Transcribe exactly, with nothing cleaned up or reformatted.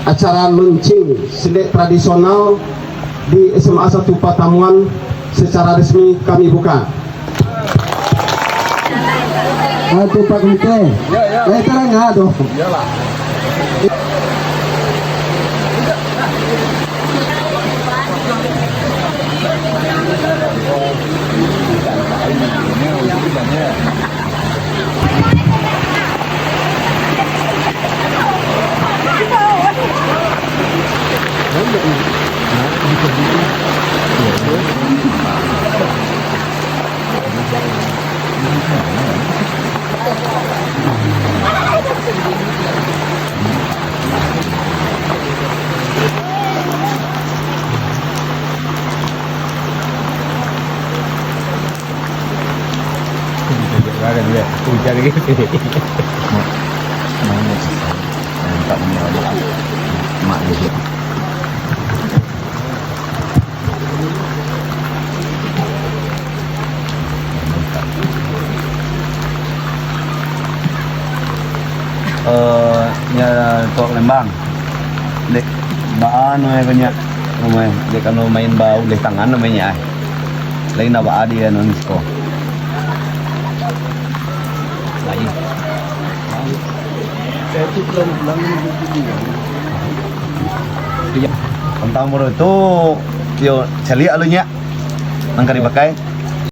Acara launching silek tradisional di S M A satu Patamuan secara resmi kami buka. Ah, tu Pak Komite. Ya, ya. Eh, terang ah, tu. Iyalah. Hujan gitu. Mak, mana sih? Minta punya mak, mak gitu. Eh, nya, Tok Lembang. Dek, baa anu ya, banyak. Rumah, dek anu main ba uleh tangan namanya, ai. Lain nak baa di anu ni siko. Lain. Iya. Tantang baru tu, yo, caliak alunnya. Nang ka dipakai.